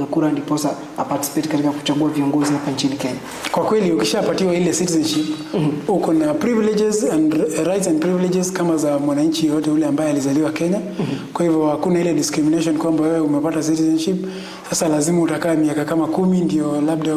kupiga kura ndiposa aparticipate katika kuchagua viongozi hapa nchini Kenya? Kwa kweli ukishapatiwa ile citizenship, uko na privileges and rights and privileges kama za mwananchi yoyote ule ambaye alizaliwa Kenya. Kwa hivyo hakuna ile discrimination kwamba wewe umepata citizenship, sasa lazima utakaa miaka kama 10 ndio labda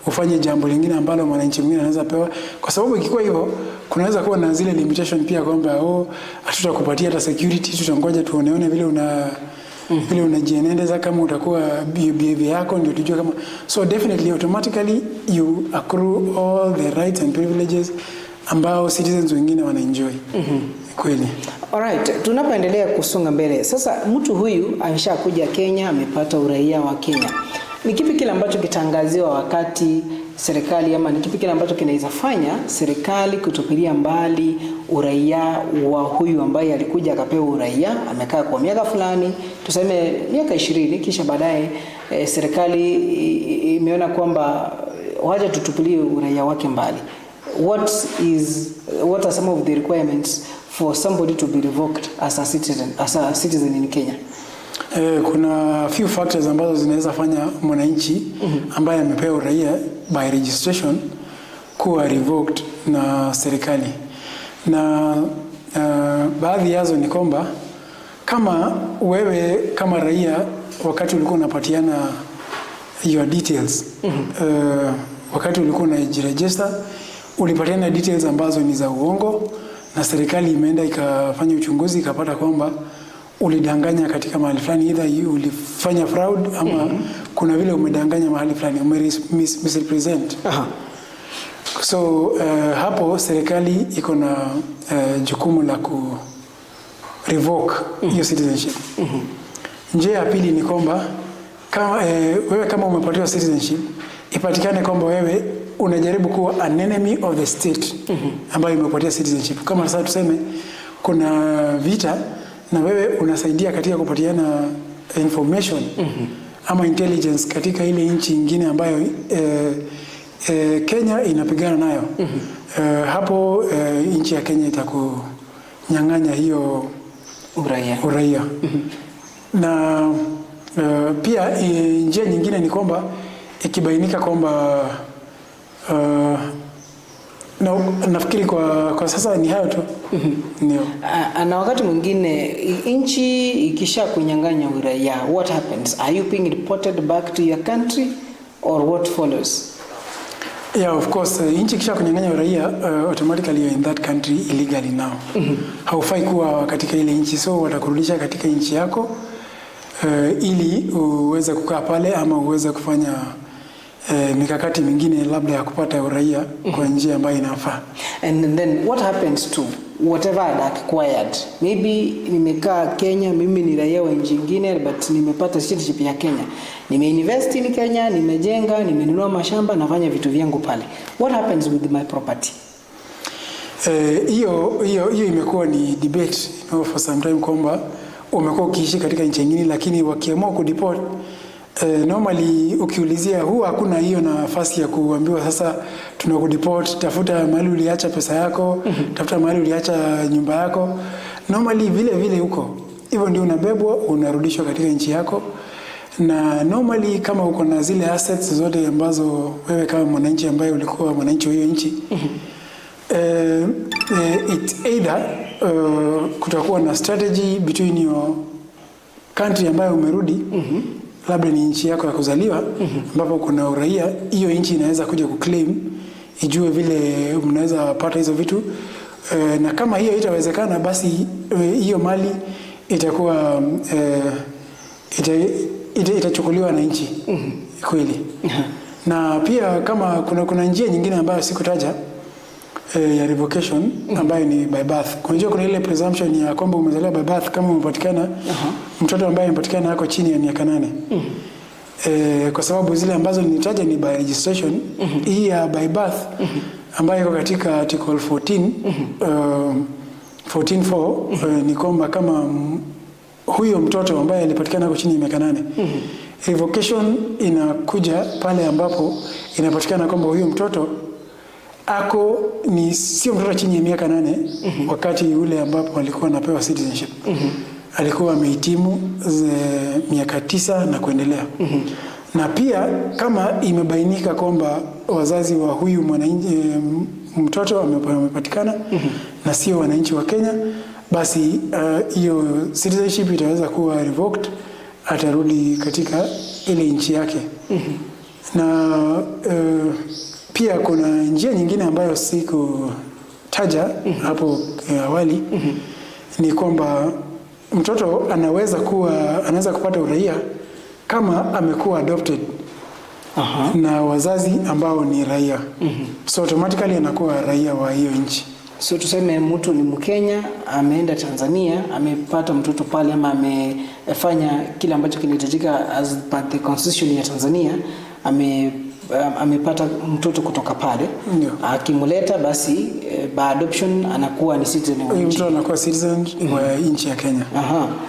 ufanye jambo lingine ambalo mwananchi mwingine anaweza pewa, kwa sababu ikikuwa hivyo kunaweza kuwa na zile limitation pia kwamba, oh, hatutakupatia hata security, tutangoja tuoneone vile unajienendeza, kama utakuwa behavior yako ndio tujue kama. So definitely, automatically you accrue all the rights and privileges ambao citizens wengine wanaenjoy kweli. Alright, tunapoendelea kusonga mbele sasa, mtu huyu ameshakuja Kenya, amepata uraia wa Kenya. Ni kipi kile ambacho kitaangaziwa wakati serikali, ama ni kipi kile ambacho kinaweza fanya serikali kutupilia mbali uraia wa huyu ambaye alikuja akapewa uraia, amekaa kwa miaka fulani, tuseme miaka 20, kisha baadaye serikali imeona kwamba wacha tutupilie uraia wake mbali? What are some of the requirements for somebody to be revoked as a citizen in Kenya? Kuna few factors ambazo zinaweza fanya mwananchi ambaye amepewa uraia by registration kuwa revoked na serikali, na baadhi yazo ni kwamba kama wewe kama raia, wakati ulikuwa unapatiana your details, wakati ulikuwa unajiregister, ulipatiana details ambazo ni za uongo na serikali imeenda ikafanya uchunguzi, ikapata kwamba ulidanganya katika mahali fulani, either you ulifanya fraud ama kuna vile umedanganya mahali fulani, ume misrepresent. So hapo serikali iko na jukumu la ku revoke hiyo citizenship. Njia ya pili ni kwamba kama wewe kama umepatiwa citizenship, ipatikane kwamba wewe unajaribu kuwa an enemy of the state ambayo imepatia citizenship. Kama sasa tuseme kuna vita na wewe unasaidia katika kupatiana information ama intelligence katika ile nchi ingine ambayo Kenya inapigana nayo, hapo nchi ya Kenya itakunyang'anya hiyo uraia. Uraia. Na pia njia nyingine ni kwamba ikibainika kwamba na, nafikiri kwa sasa ni hayo tu, ndio. Na wakati mwingine nchi ikisha kunyang'anya uraia, what happens? Are you being deported back to your country or what follows? Yeah, of course, nchi kisha kunyang'anya uraia, automatically you're in that country illegally now. Haufai kuwa katika ile nchi, so watakurudisha katika nchi yako ili uweze kukaa pale ama uweze kufanya mikakati mingine labda ya kupata uraia kwa njia ambayo inafaa. And then what happens to whatever I had acquired? Maybe nimekaa Kenya, mimi ni raia wa nchi nyingine, but nimepata citizenship ya Kenya. Nimeinvest in Kenya, nimejenga, nimenunua mashamba, nafanya vitu vyangu pale. What happens with my property? Hiyo imekuwa ni debate for some time kwamba umekuwa ukiishi katika nchi nyingine, lakini wakiamua kudeport, normally ukiulizia huwa hakuna hiyo nafasi ya kuambiwa sasa tunakudeport, tafuta mahali uliacha pesa yako, tafuta mahali uliacha nyumba yako. Normally vile vile huko hivyo ndio unabebwa, unarudishwa katika nchi yako, na normally kama uko na zile assets zote ambazo wewe kama mwananchi ambaye ulikuwa mwananchi wa hiyo nchi, it either kutakuwa na strategy between your country ambayo umerudi, labda ni nchi yako ya kuzaliwa ambapo kuna uraia, hiyo nchi inaweza kuja kuclaim, ijue vile mnaweza pata hizo vitu, na kama hiyo itawezekana, basi hiyo mali itakuwa itachukuliwa na nchi kweli. Na pia kama kuna njia nyingine ambayo sikutaja ya revocation ambayo ni by birth. Unajua kuna ile presumption ya kwamba umezaliwa by birth kama umepatikana mtoto ambaye amepatikana ako chini ya miaka 8. Kwa sababu zile ambazo nilitaja ni by registration. Hii ya by birth ambayo iko katika article 14 14.4 ni kwamba kama huyo mtoto ambaye alipatikana ako chini ya miaka 8, revocation inakuja pale ambapo inapatikana kwamba huyo mtoto ako ni sio mtoto chini ya miaka 8 wakati ule ambapo alikuwa anapewa citizenship. alikuwa amehitimu miaka 9 na kuendelea. Na pia kama imebainika kwamba wazazi wa huyu mwananchi mtoto wamepatikana na sio wananchi wa Kenya, basi hiyo citizenship itaweza kuwa revoked, atarudi katika ile nchi yake. Na pia kuna njia nyingine ambayo sikutaja hapo awali, ni kwamba mtoto anaweza kupata uraia kama amekuwa adopted na wazazi ambao ni raia. So automatically anakuwa raia wa hiyo nchi. So tuseme mtu ni Mkenya, ameenda Tanzania, amepata mtoto pale ama amefanya kile ambacho kinahitajika as per the constitution ya Tanzania, amepata mtoto kutoka pale. Akimleta basi by adoption anakuwa ni citizen wa Huyu nchi. mtoto anakuwa citizen wa nchi ya Kenya.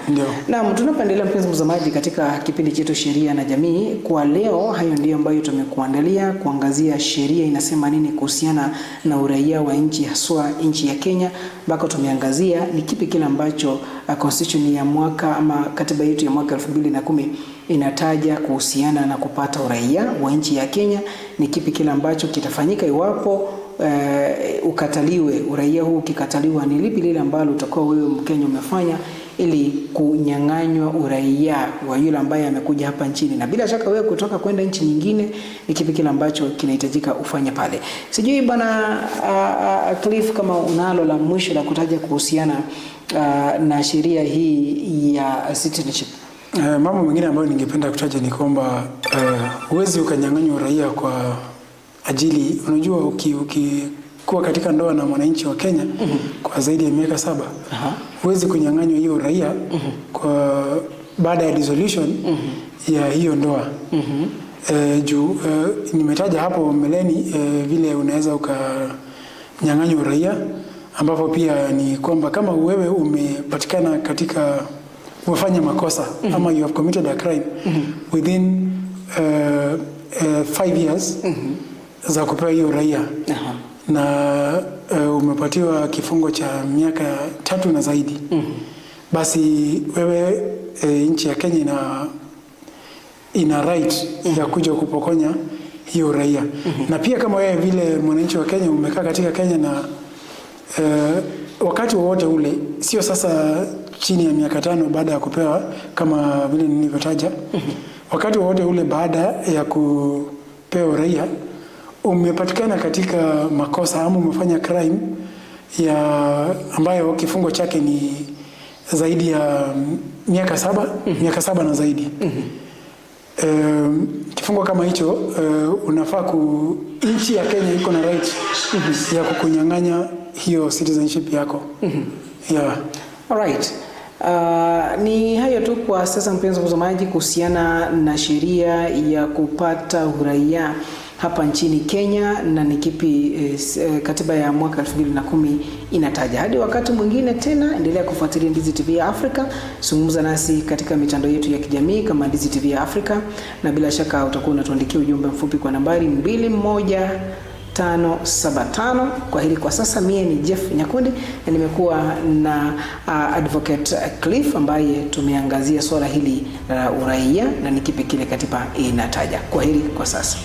Ndio. Naam, tunapoendelea mpenzi mtazamaji katika kipindi chetu Sheria na Jamii kwa leo, hayo ndiyo ambayo tumekuandalia kuangazia sheria inasema nini kuhusiana na uraia wa nchi, haswa nchi ya Kenya, ambako tumeangazia ni kipi kile ambacho constitution ya mwaka ama katiba yetu ya mwaka 2010 inataja kuhusiana na kupata uraia wa nchi ya Kenya, ni kipi kile ambacho kitafanyika iwapo ukataliwe uraia huu. Ukikataliwa, ni lipi lile ambalo utakuwa wewe Mkenya umefanya ili kunyang'anywa uraia wa yule ambaye amekuja hapa nchini, na bila shaka wewe kutoka kwenda nchi nyingine, ni kipi kile ambacho kinahitajika ufanye pale. Sijui bwana Cliff kama unalo la mwisho la kutaja kuhusiana na sheria hii ya citizenship. Mambo mengine ambayo ningependa kutaja ni kwamba huwezi ukanyang'anywa uraia kwa ajili, unajua ukikuwa katika ndoa na mwananchi wa Kenya kwa zaidi ya miaka 7, huwezi kunyang'anywa hiyo uraia kwa baada ya dissolution ya hiyo ndoa. Juu nimetaja hapo mbeleni vile unaweza ukanyang'anywa uraia, ambapo pia ni kwamba kama wewe umepatikana katika umefanya makosa ama you have committed a crime within 5 years za kupewa hiyo uraia na umepatiwa kifungo cha miaka 3 na zaidi, basi wewe nchi ya Kenya ina right ya kuja kupokonya hiyo uraia. Na pia kama wewe vile mwananchi wa Kenya umekaa katika Kenya na wakati wowote ule, sio sasa chini ya miaka 5 baada ya kupewa kama vile nilivyotaja, wakati wowote ule baada ya kupewa uraia umepatikana katika makosa ama umefanya crime ya ambayo kifungo chake ni zaidi ya miaka 7, miaka 7 na zaidi. Kifungo kama hicho unafaa nchi ya Kenya iko na right ya kukunyang'anya hiyo citizenship yako. Yeah. Alright. Ni hayo tu kwa sasa mpenzi mtazamaji kuhusiana na sheria ya kupata uraia hapa nchini Kenya na ni kipi katiba ya mwaka 2010 inataja. Hadi wakati mwingine tena, endelea kufuatilia Ndizi TV ya Afrika. Zungumza nasi katika mitandao yetu ya kijamii kama Ndizi TV ya Afrika, na bila shaka utakuwa unatuandikia ujumbe mfupi kwa nambari 21575. Kwa hili kwa sasa, mie ni Jeff Nyakundi na nimekuwa na Advocate Cliff ambaye tumeangazia swala hili la uraia na ni kipi kile katiba inataja. Kwa hili kwa sasa.